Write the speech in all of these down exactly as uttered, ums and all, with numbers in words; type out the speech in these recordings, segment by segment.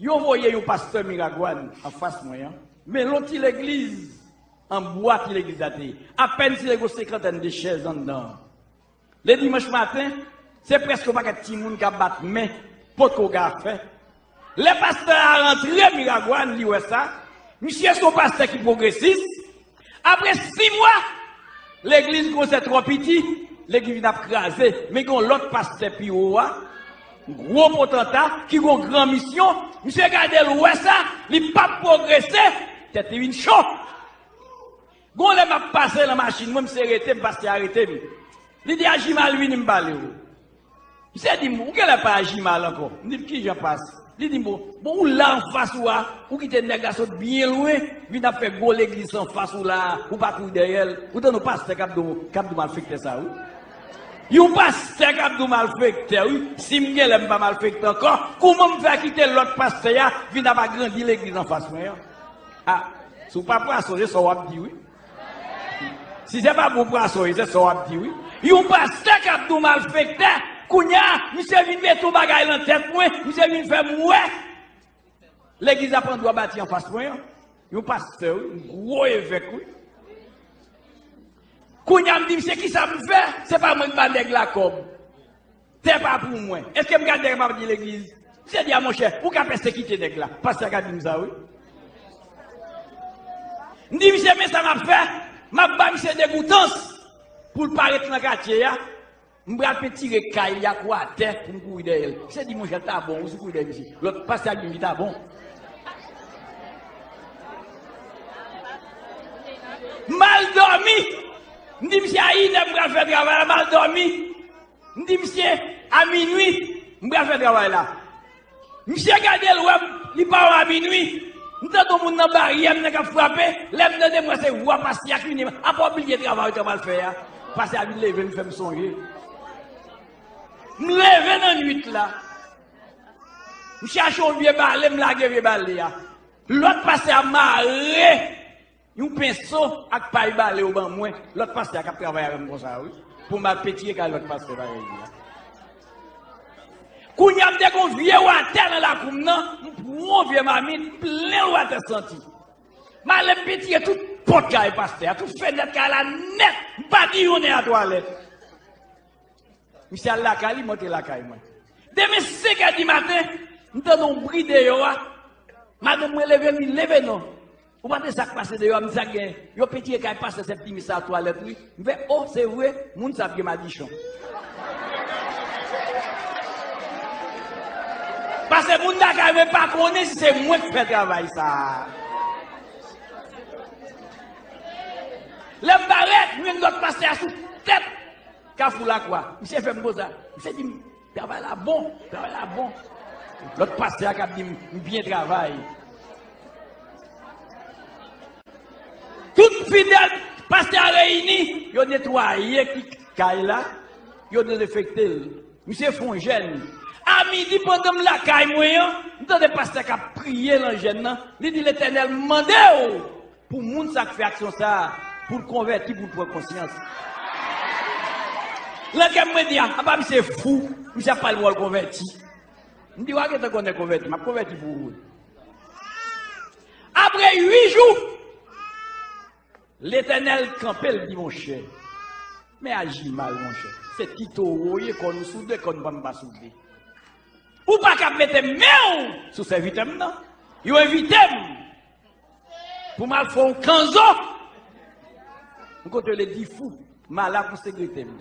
Yo voye yon pastè Miragwàn anfas mwen an, men yon ti legliz an bwa ti legliz la te ye. Apèn si te gen yon senkantèn de chèz anndan an. Le dimanch maten, se prèske yon pakèt timoun k ap bat men, potko gen afè. Lè pastè a rantre Miragwàn, li wè sa. Misye se yon pastè ki pwogresis. Apre sis mwa, legliz kòmanse twò piti, legliz vin ap kraze. Men gen yon lòt pastè pi wo a, gwo potanta, ki gen yon gran misyon. Misye gade l, wè sa, li p ap pwogrese, tèt li vin cho. Gon lè m ap pase nan machin mwen, misye rete m, pastè a rete m. Li di, "Ajimal, vini m pale w." Misye di m, "Ou genlè pa Ajimal ankò." M di l, "Kijan pas?" Li di m, "Bon, bon, ou la anfas ou a, ou kite nèg la sot byen lwen, vin ap fè gwo legliz anfas ou la a, ou pa kouri dèyè l. Ou tande yon pastè k ap di w, k ap di w malfektè sa, wi." Yon pastè k ap di w malfektè, wi. Si m genlè m pa malfektè ankò, kouman m fè kite lòt pastè a vin ap agrandi legliz anfas mwen an? A, si w pa pwason, se sa w ap di, wi. Si se pa bon pwason, se sa w ap di, wi. Yon pastè k ap di w malfektè, kounye a, misye vin mete yon bagay nan tèt mwen, misye vin fè m wè. Legliz la pran dwa bati anfas mwen an. Yon pastè, wi, yon gwo evèk, wi. Kounye a, m di, "Misye, kisa m fè? Se pa mwen k ba nèg la kòb. Tè pa pou mwen." Èske m ka di nèg la m ap di legliz? Misye di, "A, monchè, ou ka pèsekite nèg la." Pastè a ka di m sa, wi. M di, "Misye, men sa m ap fè. M ap ba misye degoutans pou l pa ret nan katye a. M pral pentire kay li ak watè pou m kouri dèyè l." Misye di, "Monchè, ta bon, ou sou kouri dèyè misye." Lòt pastè a di m ki ta bon. M al dòmi. M di, "Misye, a inè m pral fè travay la." M al dòmi. M di, "Misye, a minwi, m pral fè travay la." Misye gade l, wè m, li pa wè a minwi. M tande yon moun nan baryè m nan k ap frape. Lè m tande, m wè se vwa pastè a ki vini. "A pa w bliye travay ou t ap al fè a?" Pastè a vin leve m, fè m sonje. M leve nan nuit la. M chache yon vye bale, m lage vye bale a. Lòt pastè a mare yon penso ak pay bale yo ban mwen, lòt pastè a k ap travay avè m konsa, wi. Pou m al pentire kay lòt pastè parèy li a. Kounye a, m te gen yon vye watè nan lakou m nan, m pran yon vye mamit, m plen l watè santi. M ale m pentire tout pòt kay pastè a, tout fenèt kay la nèt, m pa di youn nan twalèt. Misye al lakay li, m antre lakay mwen. Demen senk è di maten, m tande yon bri deyò a. Madanm mwen leve, li leve non. Ou pa tande sa k pase deyò a, m di sa k gen. Yo pentire kay pastè Septimis sa twalèt, wi. M fè, o, se vre, moun sa ap gen madichon. Paske moun lakay mwen pa konnen si se mwen k fè travay sa. Lè m parèt, m jwenn lòt pastè a sou tèt Kafou Lakwa. Misye fè m konsa. Misye di m, "Travay la bon, travay la bon." Lòt pastè a k ap di m, "M byen travay." Tout fidèl pastè a reyini, yo netwaye ki kay la, yo dezenfekte l. Misye fè yon jèn. A midi, pandan m lakay mwen an, m tande pastè k ap priye nan jèn nan. Li di, "Letènèl mande w pou moun sa k fè aksyon sa a, pou l konvèti, pou l pran konsyans." Nan kè m, mwen di, "A, apa misye fou, misye ap pale pou l konvèti." M di, "W a gentan konnen konvèti, m ap konvèti pou ou." Apre uit jou, Letènèl kanpe, l di, "Monchè, men Ajimal, monchè. Se ti towo w ye, kòn ou soude, kòn pa m pa soude. Ou pa kab mete men w sou sèvitè m nan. Yo envite m pou m al fè yon kanzo." M kote yo le di fou, m al la pou segrete m.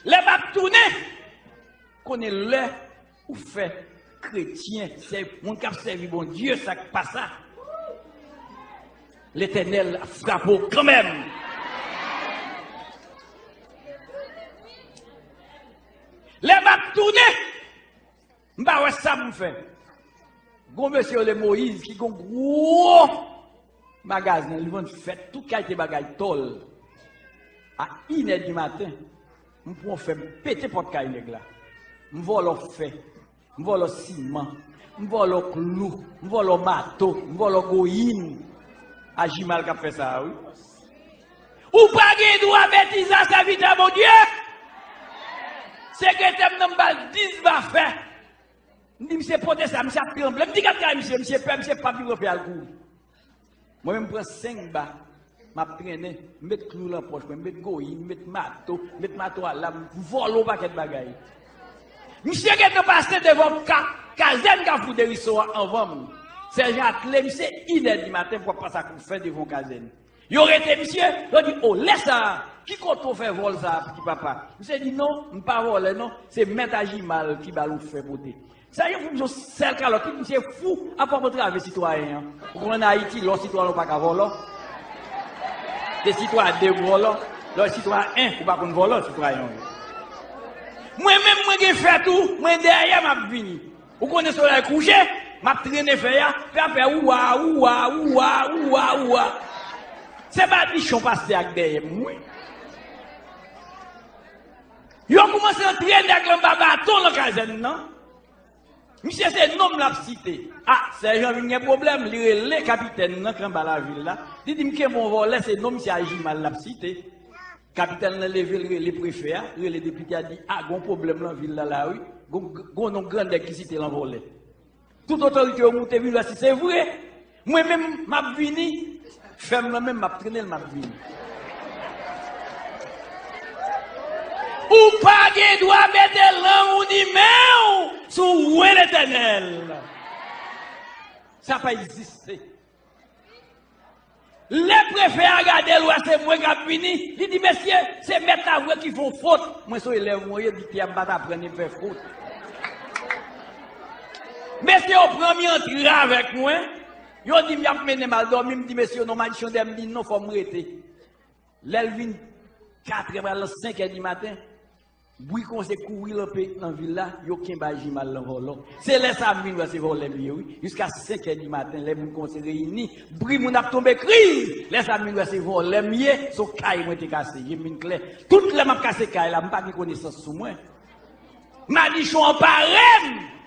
Lè m ap tounen, konnen lè ou fè kretyen, sè, moun k ap sèvi Bondye, sa k pa sa, Letènèl ap frape w kanmenm. Lè m ap tounen, m pa wè sa pou m fè. Gon mesye yo rele Moyiz ki gon gwo magazen, li vann fèt, tout kalite bagay, tòl. A inè di maten, m pran fè, m pete pòt kay nèg la. M vòlò fè, m vòlò siman, m vòlò klou, m vòlò mato, m vòlò goyin. Ajimal k ap fè sa a, wi. Ou pa gen dwa betize a sèvitè Bondye. Sekretè m nan, m ba l dis bafè. M di misye pote sa, misye ap tranble. M di gad kay misye, misye pè, misye p ap viv anpè al kouri. Mwen menm m pran senk ba, m ap trennen, m met klou lan pòch mwen, m met goyin, m met mato, m met mato alam, m vòlò yon pakèt bagay. Misye gentan pase devan ka, kazèn Kafou Deriso a anvan m. Sèjan atle misye inè di maten pou ap pase ak yon fè devan yon kazèn. Yo rete misye, yo di, "O, lè sa a, ki kote w fè vòl sa a, piti papa?" Misye di, "Non, m pa vòlè non, se mèt a jimal ki ba l yon fè pote." Sa yon fou, yon sèl kalòt, tout misye fou, apa w antrave sitwayen an. Ou konn ann Ayiti, lè w sitwayen ou pa ka vòlò. Se sitwayen de vòlò, lè w sitwayen en, ou pa konn vòlò sitwayen an. Mwen menm, mwen gen fè tou, mwen dèyè m ap vini. Ou konnen solèy kouche, m ap trennen fè a, fè a fè ouwa, ouwa, ouwa, ouwa, ouwa. Se madichon pase ak dèyè m, wi. Yo koumanse antre nèg lan ba baton lan kazèn nan. Misye se non m l ap site. A, sèjan vin gen pwoblèm, li rele kapitèn nan k anba lavil la. Li di m kenbe yon vòlè, se non misye Ajimal l ap site. Kapitèn lan leve, l rele prefè a, rele depite a, di, "A, gon pwoblèm lan vil la la, wi. Gon, gon non grandèg ki site lan vòlè." Tout otorite yo moute vin wè si se vre. Mwen menm, m ap vini. Fè m lan menm, m ap trennen l, m ap vini. Ou pa gen dwa mete lang ou ni men w sou wen Letènèl. Sa pa egziste. Lè prefè a gade l, wè se mwen k ap vini, li di, "Mesye, se mèt la vre ki fè w fot." Mwen se yon elèv mwen ye, dikte a m pa t aprann li fè fot. Mesye yo pran m, y antre avèk mwen. Yo di m y ap mennen m al dòmi, m di mesye yo, "Non, madichon dèyè m," di, "Non, fò m rete." Lè l vin katrè pral nan senkè di maten, bri kòmanse kouri lan pe-, lan vil la, yo kenbe Ajimal lan vòlò. Se lè sa a m vin wè se vòlè m ye, wi. Jiska senkè di maten, lè moun kòmanse reyini, bri moun ap tonbe, kri! Lè sa a m vin wè se vòlè m ye, se yon kay mwen te kase, je m vin klè. Tout lè m ap kase kay la, m pa gen konesans sou mwen. Madichon anpare m!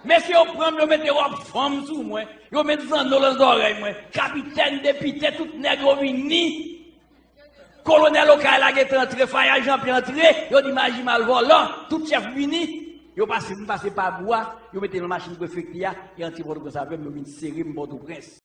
Mesye yo pran m, yo mete wòb fanm sou mwen, yo met zanno lan zòrèy mwen. Kapitèn, depite, tout nèg yo vini. Kolonèl Okay la gentan antre, Fayad Jean Pierre antre, yo di m Ajimal vòlò, tout chèf vini. Yo pase, m pase pa bwa, yo mete m nan machin prefekti a, e antre Pòtoprens avè m, yo vin sere m Pòtoprens.